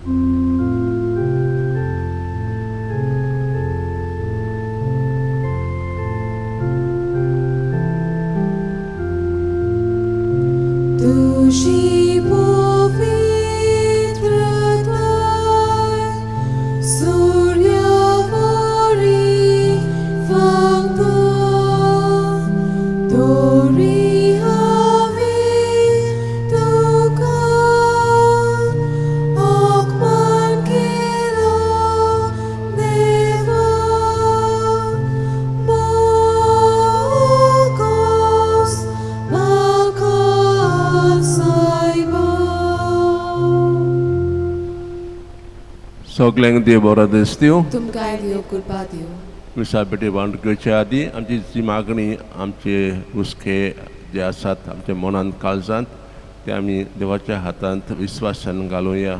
तुजी पवित्रताय सुर्यावरी फांकता, तरी हांवें तुका अपमान केलो देवा, मोगोस म्हाका सायबा. सगल्यांक देव बरो दिसतीव. तुमकांय देव कृपा दिवं. मिसा भेटी वांटून घेवच्या आदी आमची जी मागणी, आमचे हुस्के जे आसात आमच्या मनांत, काळजांत, ते आमी देवाच्या हातांत विस्वासान घालुया.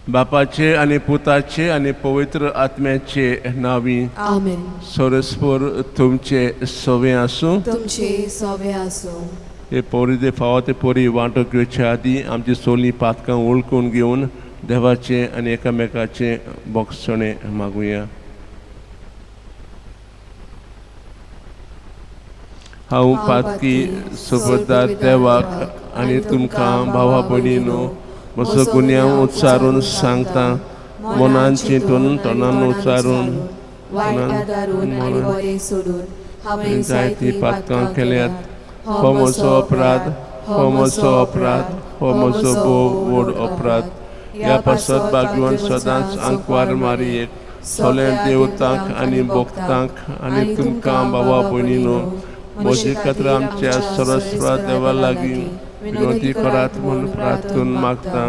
बापाचे आनी पुताचे आनी पवित्र आत्म्याचे नांवी. आमेन. सरस्पर तुमचे सवे आसूं. तुमचे सोवे आसूं. हे पोरी फावो ते पोरी वांटो घेवचे आदी आमची सोली पातकां वळखून घेवन देवाचें आनी एकामेकाचें बोगसणें मागुया. हांव पातकी सोबतदार देवाक आनी तुमकां भावा भयणीनो म्हजो गुन्यांव उच्चारून सांगता. मनान चिंतून, तोंडान उच्चारून, वायट दारून आनी बरें सोडून हांवें जायतीं पातकां केल्यात. हो म्हजो अपराध, हो म्हजो अपराध, हो म्हजो भोव व्हड अपराध. ह्या पासत भाग्यवान सदांच आंकवार मारयेक, सगळ्या देवतांक आनी भक्तांक आनी तुमकां भावा भयणीनो म्हजे खातीर आमच्या सरस्वर देवा लागीं विनवती करात म्हूण प्रार्थून मागता.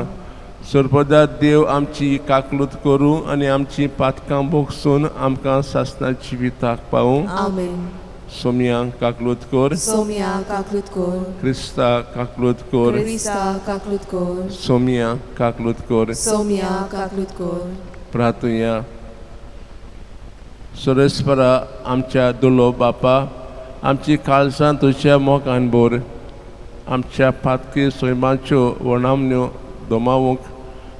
सर्पदा देव आमची काकलूत करूं आनी आमची पातकां भोगसून आमकां सासणा जिविताक पावूं. आमेन. सोमया काकलूत कर. सोमया काकलूत कर. क्रिस्ता काकलूत कर. क्रिस्ता काकलूत कर. सोमया काकलूत कर. सोमया काकलूत कर. प्रार्थुया. सुरेस्परा आमच्या दुलो बापा, आमची काळजां तुज्या मोगान भर. आमच्या पातकी सैमाच्यो वर्णामण्यो दोमावूंक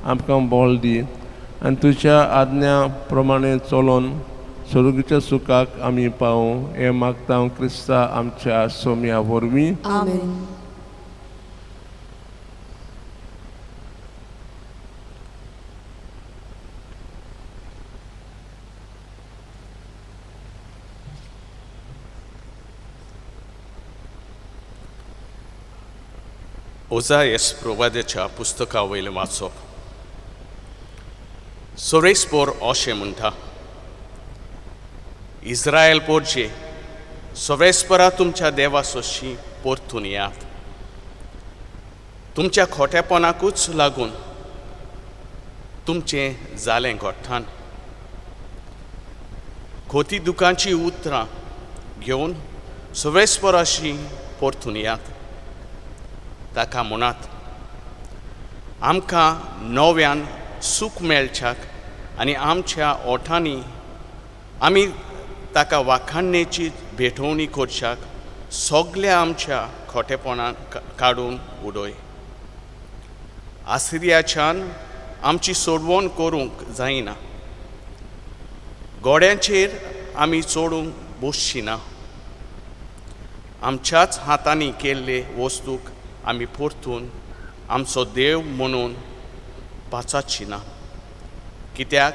आमकां बळ दी आनी तुज्या आज्ञा प्रमाणे चलोन स्वर्गीच्या सुखाक आमी पावूं. हें मागता क्रिस्ता आमच्या सोम्या वरवीं. आमेन. ओजायस प्रवाद्याच्या पुस्तका वयलें वाचप. सोरेस्पोर अशें म्हणटा, इस्रायल पोरचे, सोरेस्परा तुमच्या देवा सोशी परतून येयात. तुमच्या खोटेपणाकूच लागून तुमचें जालें गोठ्ठान. खोती दुकांची उतरां घेवन सोरेस्पराशी परतून येयात. ताका म्हणात, आमकां नव्यान सूख मेळच्याक आनी आमच्या ओठांनी आमी ताका वाखाणणेची भेटवणी करच्याक सगल्या आमच्या खोटेपणान काडून उडय. आसिरियाच्यान आमची सोडवण करूंक जायना, गोड्यांचेर आमी चडूंक बसची ना. आमच्याच हातांनी केल्ले वस्तूक आमी परतून आमचो देव म्हणून पाचाची ना, कित्याक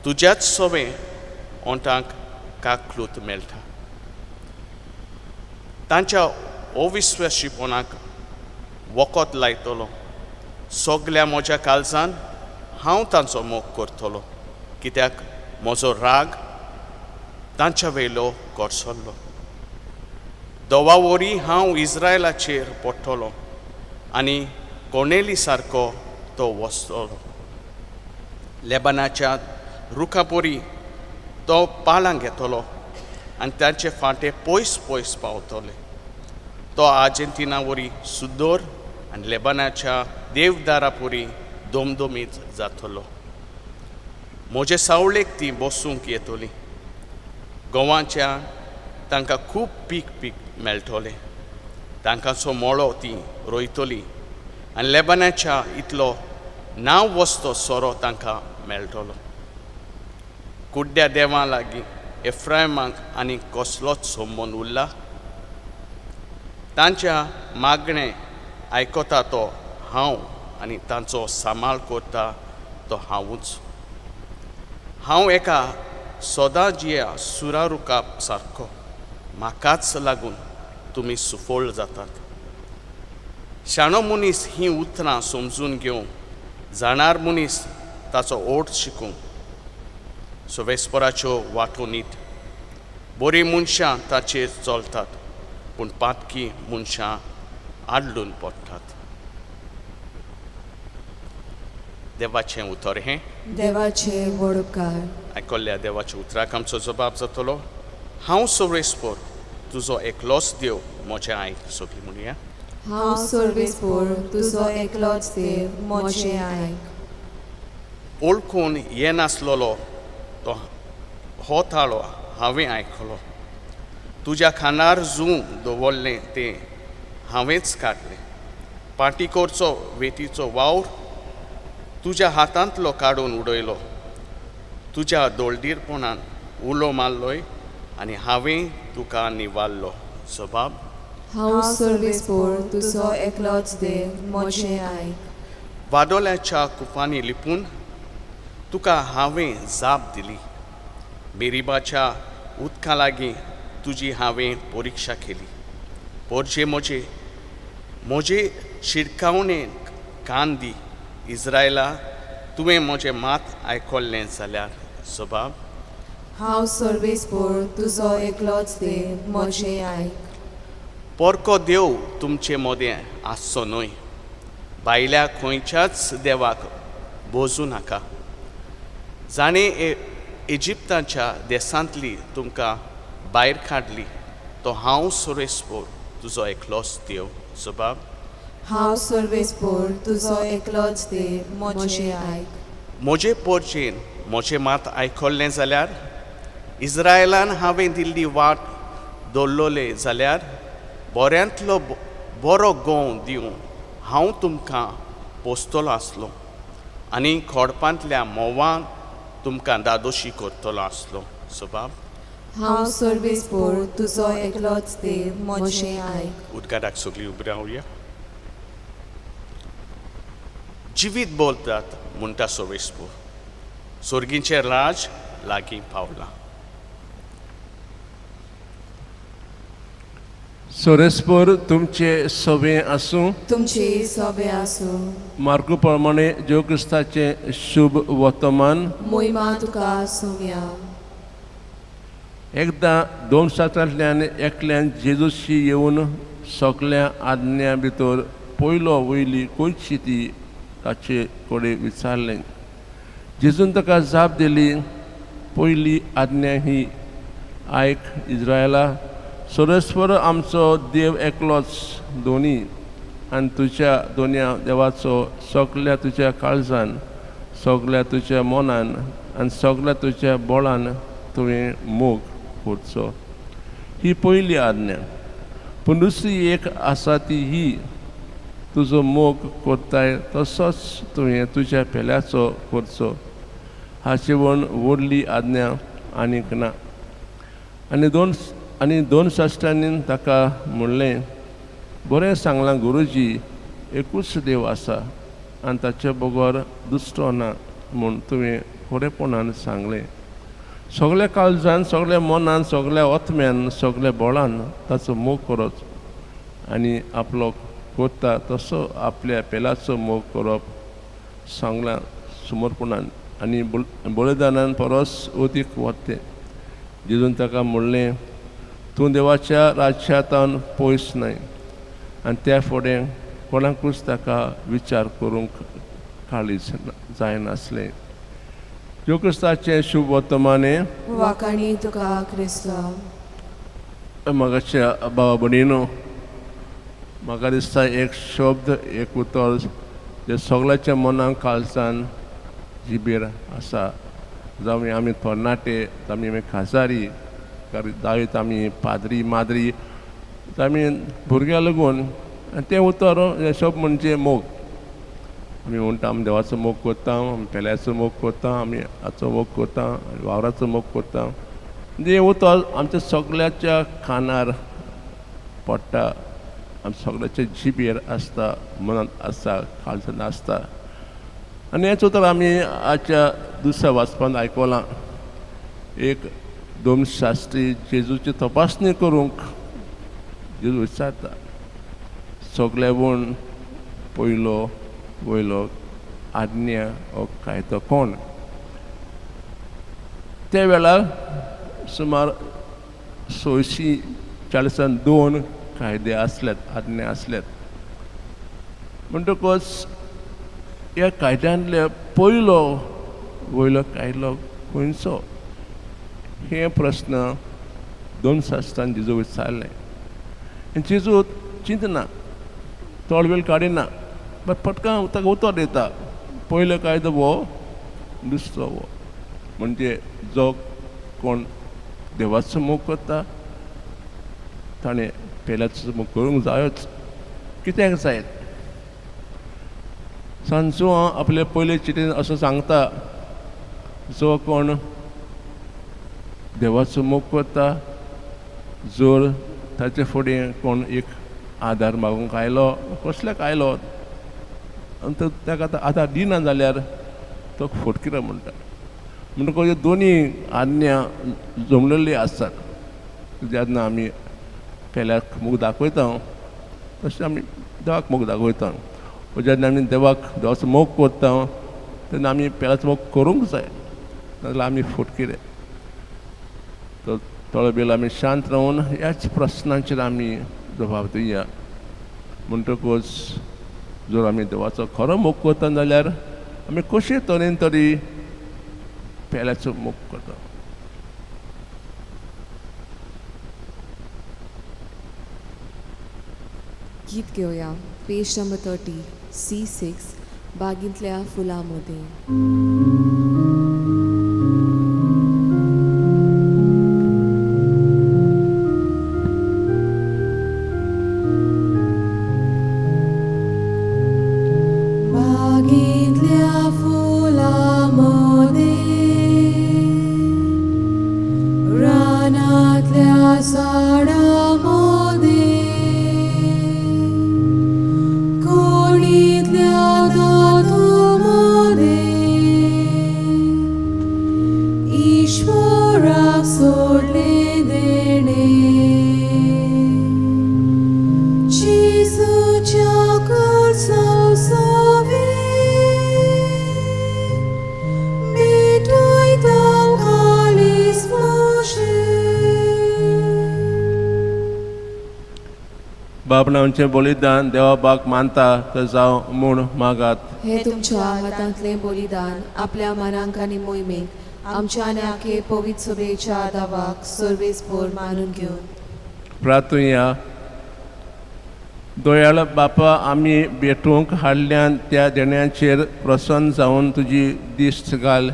तुज्याच सवें ओंठांक काकलूत मेळटा. तांच्या अविस्वाशीपणाक वखद लायतलो. सगल्या म्हज्या काळजान हांव तांचो मोग करतलो, कित्याक म्हजो राग तांच्या वयलो कोसळ्ळो. दोवा वरी हांव इस्रायलाचेर पडटलो आनी कोणेली सारको तो वसतलो. लेबनाच्या रुखापोरी तो पाळां घेतलो आनी तांचे फांटे पयस पयस पावतले. तो आर्जेंटिना वरी सुदोर आनी लेबनाच्या देवदारापुरी दोमदोमीत जातलो. म्हजे सावळेक ती बसूंक येतली. गोवाच्या तांकां खूब पीक पीक मेळटलें. तांकांचो मोळो ती रोयतली आनी लेबनाच्या इतलो नांव वस्तो सोरो तांकां मेळटलो. कुड्ड्या देवां लागीं एफ्रायमाक आनी कसलोच संबंद उरला? तांच्या मागणें आयकता तो हांव आनी तांचो सांबाळ करता तो हांवूच. हांव एका सदां जिया सुरा रुखा सारको, म्हाकाच लागून तुमी सुफळ जातात. शाणो मनीस हीं उतरां समजून घेवंक, जाणार मनीस ताचो ओट शिकूंक. सोवेस्पराच्यो वाटो नीट, बरीं मनशां ताचेर चलतात, पूण पातकी मनशां आडलून पडटात. देवाचें उतर हें. देवाचे व्हड उपकार. आयकल्ल्या देवाच्या उतराक आमचो जबाब जातलो. हांव सोवेस्पोर तुजो एकलोच देव, म्हजें आयक. सगळीं म्हणया. हांव सर्वेस्पोर तुजो एकलोच देव, म्हजें आयक. ओळखून येनासलेलो तो हो ताळो हांवें आयकलो. तुज्या खांदार जूं दवरलें तें हांवेंच काडलें. पाटी करचो वेतीचो वावर तुज्या हातांतलो काडून उडयलो. तुज्या दोळदीरपणान उलो मारलोय आनी हांवें तुका निवारलो. जबाब. हांव सर्वेस्पोर तुजो एकलोच देव, म्हजें आयक. वादोल्याच्या कुपांनी लिपून तुका हांवें जाप दिली. मेरिबाच्या उदका लागीं तुजी हांवें परिक्षा केली. पोरजे म्हजे म्हजे शिडकावणे कान दी. इज्रायला, तुवें म्हजें मात आयकल्लें जाल्यार. जबाब. हांव सर्वेस्पोर तुजो एकलोच देव, म्हजें आयक. परको देव तुमचे मदें आसचो न्हय. भायल्या खंयच्याच देवाक बोजूं नाका. जाणें इजिप्ताच्या देसांतली तुमकां भायर काडली तो हांव सोरेस्पोर तुजो एकलोच देव. जबाब. हांव सर्वेस्पोर तुजो एकलोच देव, म्हजें आयक. म्हजे पोरजेन म्हजें मात आयकल्लें जाल्यार, इज्रायलान हांवें दिल्ली वाट दवरलोले जाल्यार, बऱ्यांतलो बरो गोंव दिवन हांव तुमकां पोसतलो आसलो आनी खोडपांतल्या म्होंवान तुमकां दादोशी करतलो आसलो. जबाब. हांव सर्वेस्पोर तुजो एकलोच देव, म्हजें आयक. उदकाराक सगळीं उबी रावया. जिवीत बोलतात म्हणटा सोवेस्पोर, सोर्गीचें राज लागीं पावलां. सोरेस्पोर तुमचे सवे आसूं. तुमचे सोबे आसूं. मार्कू प्रमाणे जेव क्रिस्ताचें शुभ वर्तमान. मोहिमा तुका सोम्या. एकदां दोन शास्त्रांतल्यान एकल्यान जेजूशी येवन सगल्या आज्ञा भितर पयलो वयली खंयची ती ताचे कडेन विचारलें. जेजून ताका जाप दिली, पयली आज्ञा ही, आयक इज्रायला, सोरेस्वर आमचो देव एकलोच दोनी, आनी तुज्या दोनया देवाचो सगल्या तुज्या काळजान, सगल्या तुज्या मनान आनी सगल्या तुज्या बळान तुवें मोग करचो. ही पयली आज्ञा. पूण दुसरी एक आसा ती ही, तुजो मोग करताय तसोच तुवें तुज्या पेल्याचो करचो. हाचे वण व्हडली आज्ञा आनीक ना. आनी दोन शास्त्रांनी ताका म्हणलें, बरें सांगलां गुरुजी, एकूच देव आसा आनी ताचे बगर दुसरो ना म्हूण तुवें खरेपणान सांगलें. सगल्या काळजान, सगल्या मनान, सगल्या आत्म्यान, सगल्या बळान ताचो मोग करप आनी आपलो करता तसो आपल्या पेलाचो मोग करप सांगलां समर्पणान आनी बलिदानान परस अदीक वतें. जेजून ताका म्हणलें, तूं देवाच्या राज्यांतल्यान पयस न्हय. आनी त्या फुडें कोणाकूच ताका विचार करूंक काळीज जायनासलें. जेव क्रिस्ताचें शुभ वर्तमाने. वाकाणी तुका क्रिस्तांव. मागाच्या बाबा भयणीनो, म्हाका दिसता एक शब्द, एक उतर जें सगळ्याच्या मनाक काळजान जिबेर आसा. जावं आमी तरणाटे, जावं आमी खाजारी, जावं आमी पाद्री माद्री, आमी भुरग्यां लागून आनी तें उतर हें शब्द म्हणजे मोग. आमी म्हणटा आमी देवाचो मोग करता, आमी पेल्याचो मोग करता, आमी हाचो मोग करता, वावराचो मोग करता. म्हणजे हें उतर आमच्या सगळ्याच्या कानार पडटा, आमच्या सगळ्याच्या जिबेर आसता, मनांत आसता, काळजांत आसता. आनी हेंच उतर आमी आजच्या दुसऱ्या वाचपांत आयकलां. एक धर्मशास्त्री जेजूची तपासणी करूंक जेजू विचारता, सगळे वण पयलो वयलो आज्ञा हो कायदो कोण? त्या वेळार सुमार 642 कायदे आसल्यात, आज्ञा आसल्यात. म्हणटकच ह्या कायद्यांतले पयलो वयलो कायदो खंयचो हे प्रस्न धर्मशास्त्रान जेजू विचारलें. जेजू चिंतना, चड वेळ काडिना, बट पटकन ताका उतर दिता, पयलो कायदो हो, दुसरो हो. म्हणजे जो कोण देवाचो मोग करता ताणें पेल्याचो मोग करूंक जायोच. कित्याक जाय? सांजो आपले पयले चिटीन असो सांगता, जो कोण देवाचो मोग करता जर ताचे फुडें कोण एक आदार मागूंक आयलो, कसल्याक आयलो आनी तो ताका आतां आदार दिना जाल्यार तो फटकिरो म्हणटा. म्हणटकच ह्यो दोनी आज्ञा जमलेल्यो आसात. जेन्ना आमी पेल्याक मोग दाखयता तशें आमी देवाक मोग दाखयता. जेन्ना आमी देवाक देवाचो मोग करता तेन्ना आमी पेल्याचो मोग करूंक जाय, नाजाल्यार आमी फटकिरे. तर थोडो वेळ आमी शांत रावन ह्याच प्रस्नांचेर आमी जबाब दिवया. म्हणटकच जर आमी देवाचो खरो मोग करता जाल्यार आमी कशे तरेन तरी पेल्याचो मोग करता. गीत घेवया, पेज नंबर 30, C6, बागींतल्या फुलां मदीं. बागेंतल्या फुलां मदीं, रानांतल्या झाडां मदीं, कोणींतल्या धातू मदीं, ईश्वराक सोडलें देणें. जेजूच्या काळजा सवें भेटयता काळीज म्हजें. बापणांचें बलिदान देवा बाक मानता तर जावं म्हूण मागात. हे तुमच्या हातांतलें बलिदान आपल्या मनांक आनी मोहिमेक आमच्या आनी आखे पवित्र सभेच्या दावाक सर्वेस्पोर मानून घेवन प्रार्थुया. दयाळ बापा, आमी भेटूंक हाडल्यान त्या देण्याचेर प्रसन्न जावन तुजी दिश्ट घाल,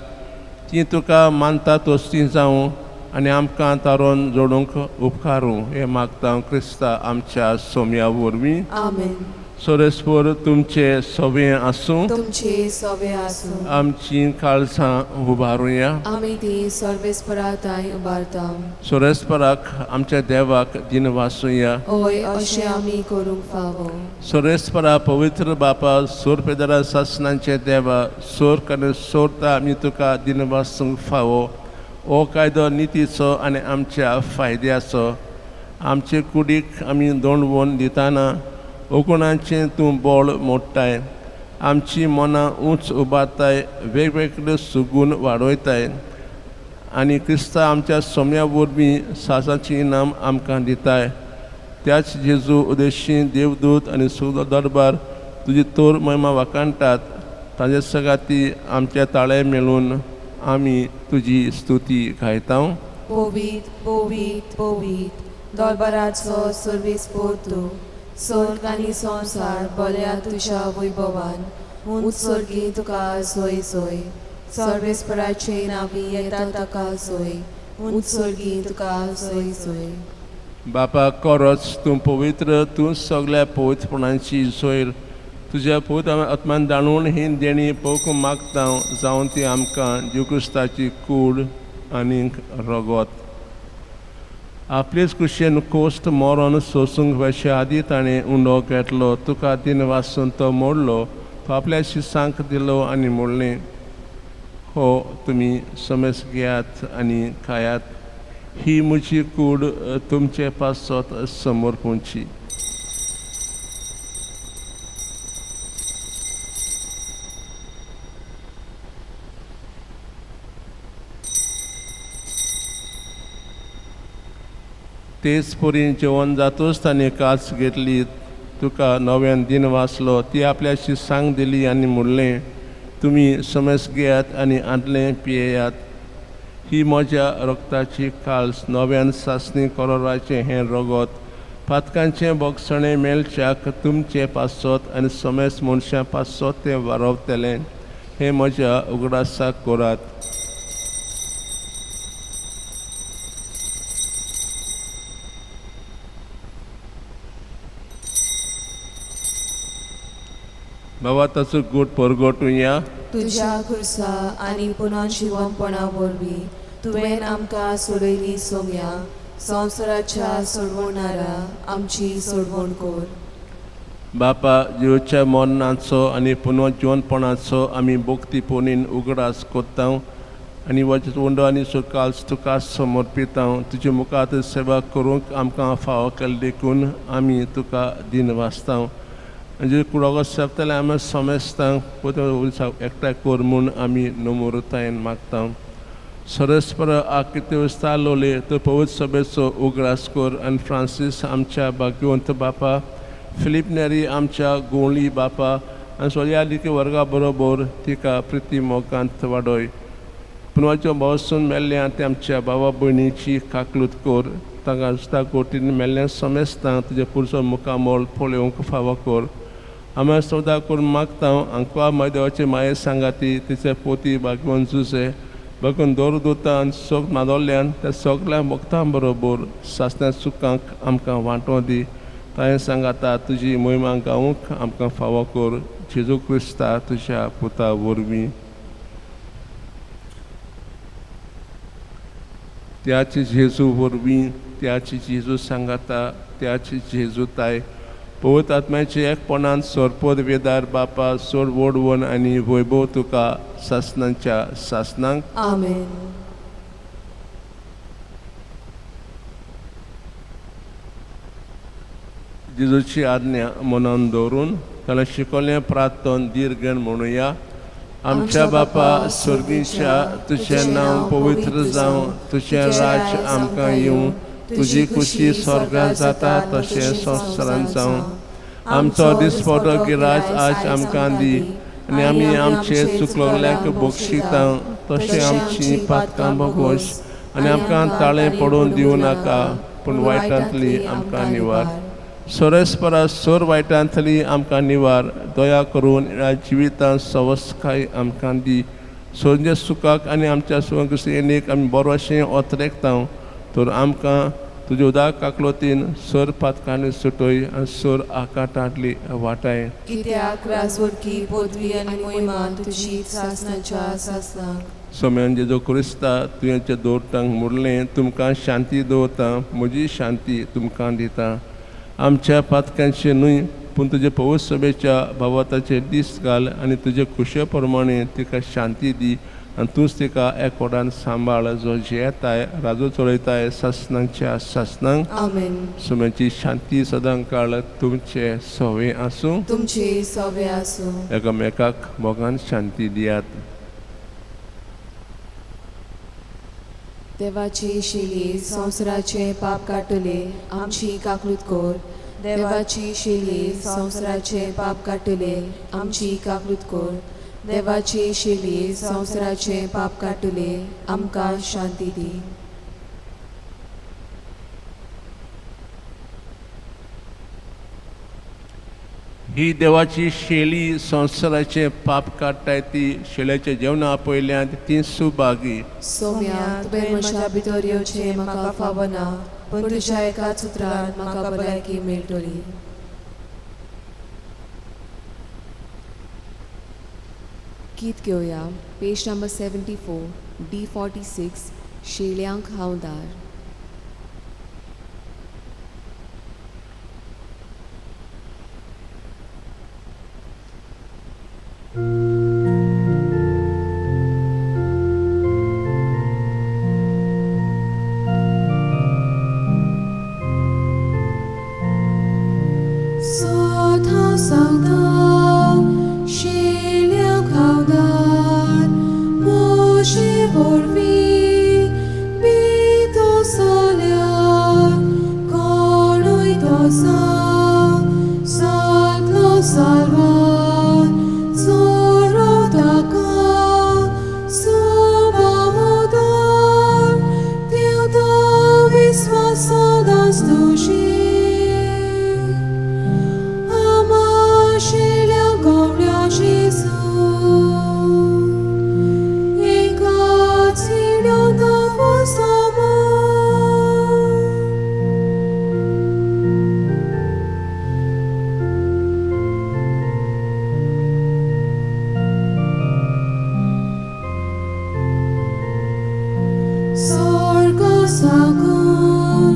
ती तुका मानता तसली जावं आनी आमकां तारोन जोडूंक उपकारूं. हें मागता क्रिस्ता आमच्या सोम्या वरवीं. आमेन. सोरेस्पोर तुमचे सवे आसूं. तुमचे सवे आसूं. आमची काळसां उबारुया. आमी ती सर्वेस्परा तांय उबारता. सोरेस्पराक आमच्या देवाक दिनवासुया. हय, अशें आमी करूंक फावो. सोरेस्परा पवित्र बापा, सोर पेदरा सासणांचे देवा, सोर आनी सोरता आमी तुका दिनवासूंक फावो. हो कायदो नितीचो आनी आमच्या फायद्याचो. आमचे कुडीक आमी दोंडवोन दिताना ओकुणाचें तूं बळ मोडटाय, आमची मनां उंच उबारताय, वेगवेगळे सुगून वाडयताय आनी क्रिस्ता आमच्या सोम्या वरवीं सासाची इनाम आमकां दिताय. त्याच जेजू उदेशी देवदूत आनी सुद दरबार तुजी तोर महिमा वाखाणटात. ताजे सगाती आमच्या ताळे मेळून आमी तुजी स्तुती गायता. पवीत पवीत पवीत दरबाराचो सर्वेस्पोर तूं, स्वर्ग आनी संवसार बऱ्या तुज्या वैभवान. उत्सर्गी तुका सोय सोय. सर्वेस्पराचे नांवी येता ताका सोय. उत्सर्गी तुका सोय सोय. बापा खरोच तूं पवित्र, तूं सगळ्या पवित्रपणाची सोयर. तुज्या पवित्र आत्मान दाणून ही देणी पोक मागता जावन ती आमकां जेजू क्रिस्ताची कूड आनीक रगत. आपलेच कुशेन कोश्ट मरण सोसूंक वचचे आदी ताणें उंडो घेतलो, तुका दिन वासून तो मोडलो, तो आपल्या शिसांक दिलो आनी म्हणलें, हो तुमी समज घेयात आनी खायात, ही म्हजी कूड तुमचे पासत समर्पूंची. तेच परी जेवण जातूच ताणें कास घेतली, तुका नव्यान दिन वाचलो, ती आपल्या शिसांक दिली आनी म्हणलें, तुमी समज घेयात आनी आदलें पियेयात, ही म्हज्या रक्ताची काल्स, नव्यान सासणी करोराचें हें रगत, पातकांचें बोगसणें मेळच्याक तुमचें पासत आनी समेस्त मनशां पासत तें वारवतलें, हें म्हज्या उगडासाक करात. बाबा ताचो गोट परगटुया. तुज्या खुर्सा आनी पुनर्जिवनपणा वरवीं तुवें आमकां सोडयली सोम्या, संवसाराच्या सोडवणारा आमची सोडवण कर. बापा जिवच्या मरणाचो आनी पुनर्जिवनपणाचो आमी भक्ती पुणीन उगडास कोत्ता आनी वच उंडो आनी सुकाल्स तुका समर्पिता. तुजे मुखार सेवा करूंक आमकां फावो केल्लें देखून आमी तुका दिन वाचता. आनी कुडोगो सेपतले आमी समेस्तांक एकठांय कर म्हूण आमी नम्रतायेन मागता. सरस्पर आकृती लोले तो पवित्र सभेचो उगडास कर आनी फ्रांसीस आमच्या भाग्यवंत बापा, फिलीप नेरी आमच्या गोंवली बापा आनी सगळ्या लिखी वर्गा बरोबर तिका प्रिती मोगांत वाडय. पुनवाच्यो भावसून मेल्ल्या ते आमच्या बाबा भयणीची काकलूत कर, तांकां जुस्ता कोटीन मेल्ल्या समेस्तांक तुजे पुरसो मुखामोल पळोवंक फावो कर. आमी सदां करून मागता आंकवा देवाचे माये सांगाती तिचे पोती भागवंत जुजे बघून दोर दोता आनी सोग मादोल्ल्यान त्या सगळ्या भक्तां बरोबर सासण्या सुखांक आमकां वांटो दी. ताणें सांगाता तुजी मोहिमा गावूंक आमकां फावो कर, जेजू क्रिस्ता तुज्या पुता वरवीं. त्याच जेजू वरवीं, त्याच जेजू सांगाता, त्याच जेजू ताय पवित्र आत्म्याचे एकपणान सोरपोद वेदार बापा सोड वोडवण आनी वैभव तुका सासणांच्या सासणांक. आमेन. जेजूची आज्ञा मनान दवरून ताणें शिकवलें प्रार्थन दीर्घन म्हणुया. आमच्या बापा स्वर्गीच्या, तुजें नांव पवित्र जावं, तुजें राज्य आमकां येवं, तुजी खुशी स्वर्गांत जाता तशें संवसारांत जावं. आमचो दिसपटो गिराज आज आमकां दी आनी आमी आमचे चुकलोल्यांक बक्षिता तशें आमची पातकां भोगोश आनी आमकां ताळें पडून दिवं नाका, पूण वायटांतली आमकां निवार. सोरेस्परा सोर वायटांतली आमकां निवार. दया करून ह्या जिवितांत सवस्काय आमकां दी. सोंजे सुखाक आनी आमच्या सुखेनीक आमी बरोशें ओतरेकता तर आमकां तुज्या उदक काकलोतीन सोर पातकांनी सुटय आनी सोर आकाटांतली वाटाय. कित्याक राजवटकी पदवी आनी मोहिमा तुजी सासणाच्या सासणाक. सोम्यान जेजू क्रिस्ता तुवें दवरतांक मुरलें, तुमकां शांती दवरता, म्हजी शांती तुमकां दिता. आमच्या पातकांचे न्हय पूण तुजे पवित्र सभेच्या भावाताचे दीस घाल आनी तुजे खुशे प्रमाणे तिका शांती दी आनी तूंच तिका एकोडान सांबाळ, जो जियेताय राजू चलयताय सासणांच्या सासणांक. आमेन. सुम्याची शांती सदां काळ तुमचे सवे आसूं, तुमचे सवे आसूं. एकामेकाक मोगान शांती दियात. देवाची शिली संवसाराचे पाप काडटले आमची काकलूत कर. देवाची शिली संवसाराचे पाप काडटले आमची काकलूत कर. देवाची शिली संवसाराचे पाप काडटले आमकां शांती दी. ही देवाची शेली संवसाराचे पाप काडटाय ती शेल्याच्या जेवणा पयल्यान ती सुभागी. सोम्या, तुवें म्हज्या भितर येवचें म्हाका फावना, पूण तुज्या एकाच उतरान म्हाका भलायकी मेळटली. गीत घेवया पेज नंबर 74 D46 शेळ्यांक हांवदार. स्वता सांगता शेळ्यांक हांवदार मोशे वरवीं भितर सरल्यार कोणूय तसा जातलो साल्वार चोरो ताका सुबामोदर देवता विस्वास सदांच तुजी आमा शेळ्या गवळ्या जेजू एकाच हिड्यांत वसमो. स्वर्ग साकून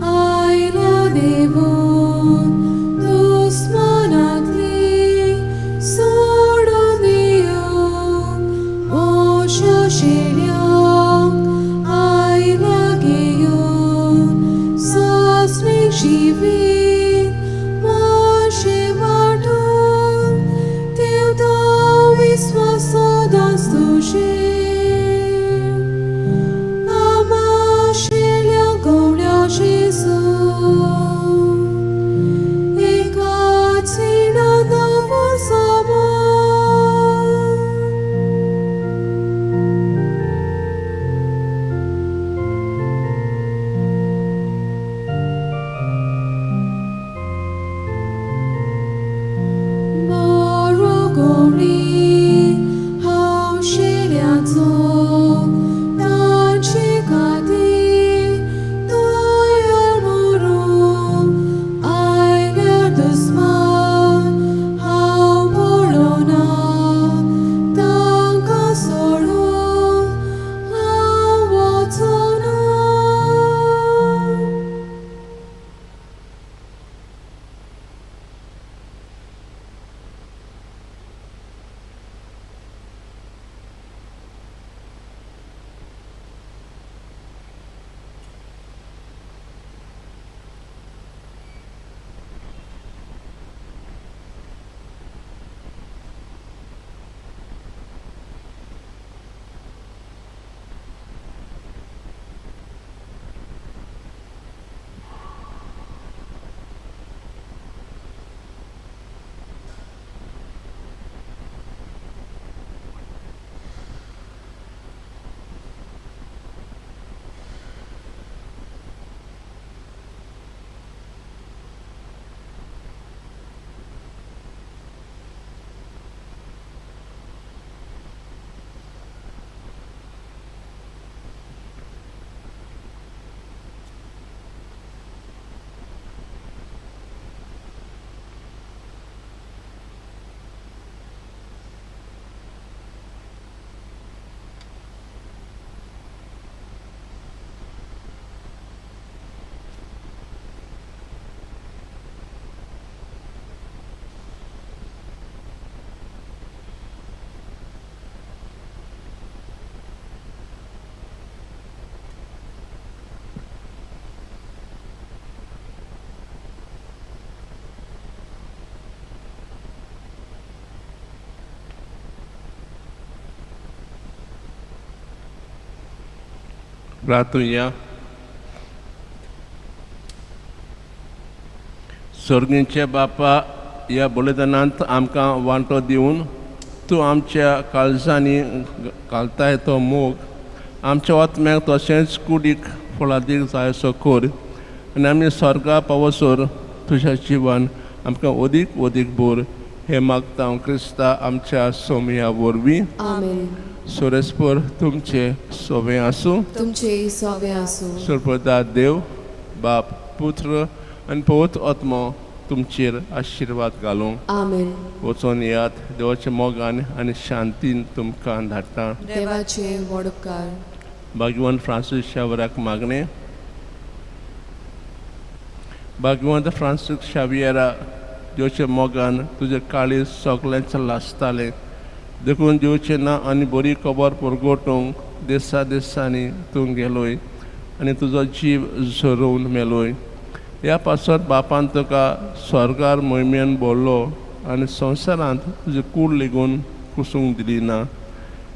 आयल्या देवून दुस्मानांतली सोडून दिवन मोशा शेळ्यांक आयल्या घेवन सासणीक जिवीत मोशे वांटून देवता विस्वास सदांच तुजेर आमा शेळ्या गवळ्या जेजू एकाच हिणांत वसमो. बरो गवळी हांव शेळ्यांचो तांचे खातीर तयार मरूंक आयल्यार दुस्मान हांव पळोवना तांकां सोडून हांव वचना. प्रार्थुया. सर्गींच्या बापा, ह्या बलिदानांत आमकां वांटो दिवन तूं आमच्या काळजांनी घालताय तो मोग आमच्या आत्म्याक तशेंच कुडीक फळादीक जायसो कर आनी आमी स्वर्गा पावसर तुज्या जिवन आमकां अदीक अदीक भर. हें मागता हांव क्रिस्ता आमच्या सोमया वरवीं. आमेन. सोरेस्पर तुमचे सोवे आसूं. तुमचे सोवे आसूं. सर्वदा देव बाप, पुत्र आनी पवित्र आत्मो तुमचेर आशिर्वाद घालूं. आमेन. वचोन येयात, देवाच्या मोगान आनी शांतीन तुमकां धाडटा. देवाचे व्हड उपकार. भाग्यवंत फ्रांसीस शावराक मागणें. भाग्यवंत फ्रांसीस शावियरा, देवच्या मोगान तुजें काळीज सगळ्यांच लासतालें, देखून देवचें ना आनी बरी खबर परगटूंक देसा देसांनी तूं गेलोय आनी तुजो जीव झरोवन मेलोय. ह्या पासत बापान तुका स्वर्गार मोहिमेन भरलो आनी संवसारांत तुजी कूड लेगून कुसूंक दिली ना.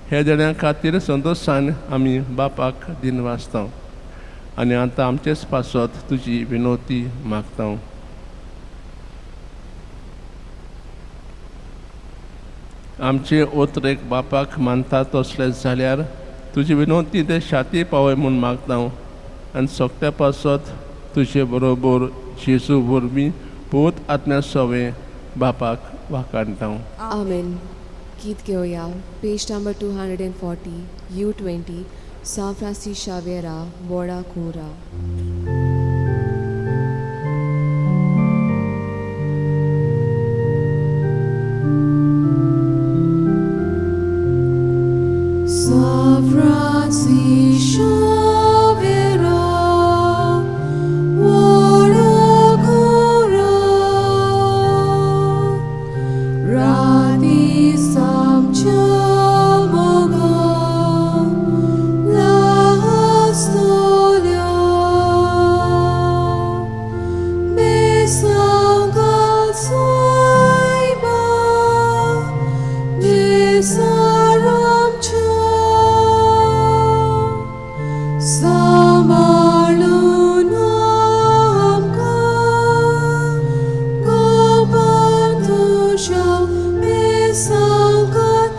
ह्या देण्या खातीर संतोशान आमी बापाक दिनवासता आनी आतां आमचेच पासत तुजी विनोती मागता. आमचे ओतरेक बापाक मानता तसले जाल्यार तुजी विनोती ते शाती पावय म्हूण मागता आनी सोगट्या पासत तुजे बरोबर जेजू वरवीं पूत आत्म्या सवें बापाक वाखाणटा. आमेन. गीत घेवया, page number 240, U20, सांव फ्रांसीस शावेरा बोडा कुरा. San Francis Xaviera, ora cura, rati samcha moga, la stolia, besangat saiba, besaramcha, सांबाळून आमकां गोपाळ तुज्या बेसांगात.